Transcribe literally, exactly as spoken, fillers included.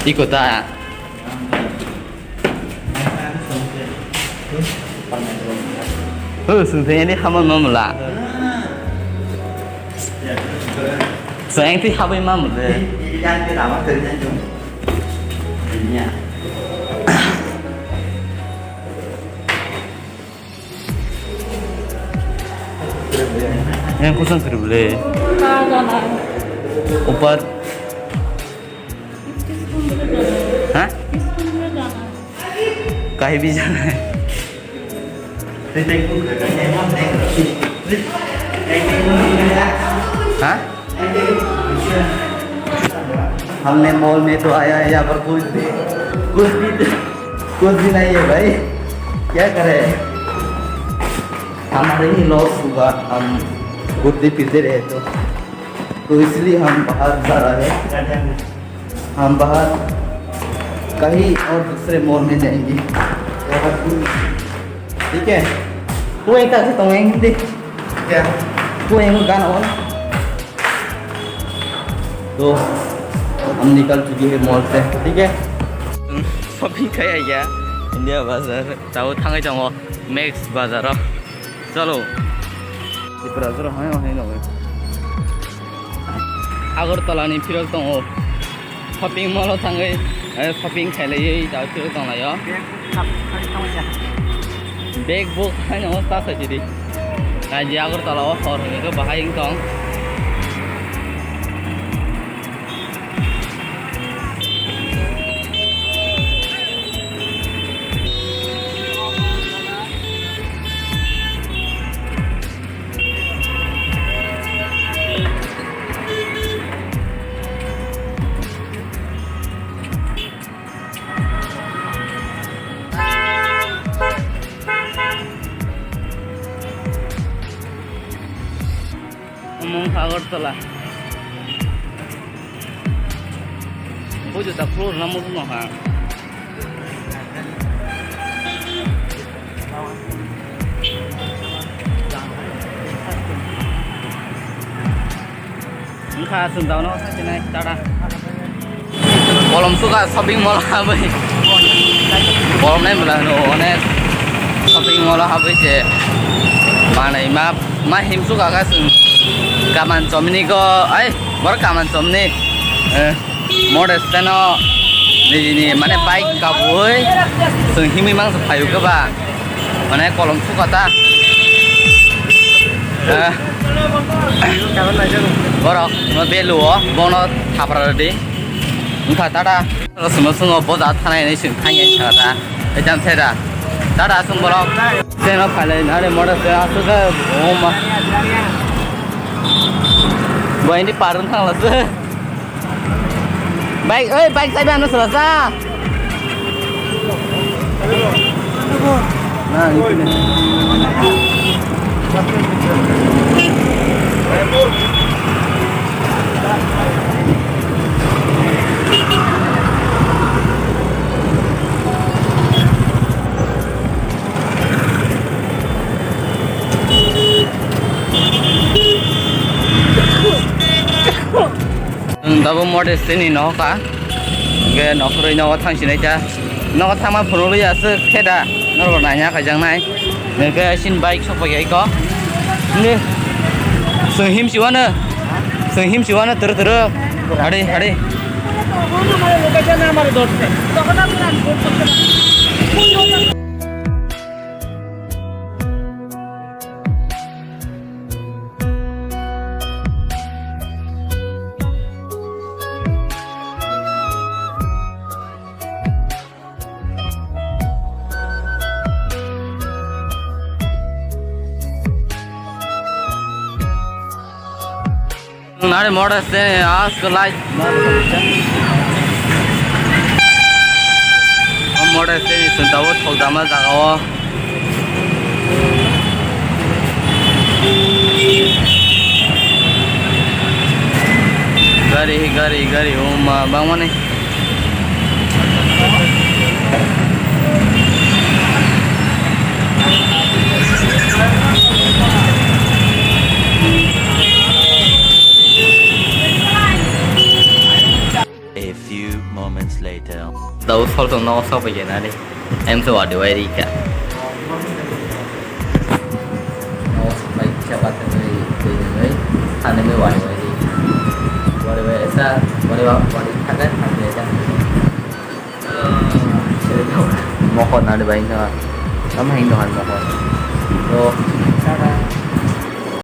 Iko ta. Oh, sungthaini hamon mamula. Sengti habai mamule. Yang kusang seri bule. Opat. Ha? Kahi bisa. Ha? हमने मॉल में तो आया है, यहाँ पर कुछ भी, कुछ भी, कुछ भी नहीं है भाई, क्या करें? हमारे ही लॉस हुआ, हम घूमते फिरते रहे तो, तो इसलिए हम बाहर जा रहे हैं। हम बाहर कहीं और दूसरे मॉल में जाएंगे। ठीक है, वो एक आके तो आएंगे। क्या? वो एक गाना वाला। तो हम निकल चुके हैं मॉल से, ठीक है? Shopping khai ya, India Bazar. Tao thangai tongo Max Bazar o. Chalo. Tripura jora hai hai no. Agartala ni phirok tongo. Shopping mall o thangwi, eh, shopping khailaiwi tao phirok tonglaio. Bag bo haino ta sai di. Kaji Agartala o hor hinwi to bahai wng tong. Omo wngkha Agartala. Bo juta floor na muchung no ha. Wngkha chwng daono sasinai tata. Kolom suka shopping mall habwi. Kolom nai mela hwno onek shopping mall habwi se manai ma, ma him suka ka chwng kaman chomni go ai bor kaman chomni. Eh, model steno nijini mane bike kabui chwng himwi mang phayu khe ba. Mane kolom suka ta. Eh. Borok no belu o, bono thapra rwdi. Wngkha tata. Rosmo sungo boja thanai hinwi chwng thangya sakha ta. Ejam theda. Tata chwng borok. Seno phalai nare motor se aswk khe oma. Boini parwng thangla se. Bike, oi, bike sai bano sala sa. Na, ini. Chwng tabuk modest ni nohoka, hwnkhe nokhorwi nogo thangsinai ta. Nogo thangma phunukliya aswk khe da, norok naina khaijaknai. Hwnkhe sini bike sokpaiya iko. Hwnkhe chwng himsiwano, chwng himsiwano twrwk twrwk. Hade, hade. Nari modest ni asko light. Modest ni sentao thok dama jaga o. Gari, gari, gari, uma, bangmani. Moments later. Tau sol tong no sok bai nani. Em so wadi wai rika. No sok bai kisa bat ni tui ni. Ani me wadi wai rika. Wadi wai esa wadi wai wadi khaga khaga esa. Mokol nani bai no. Tamo hing dohan mokol. To.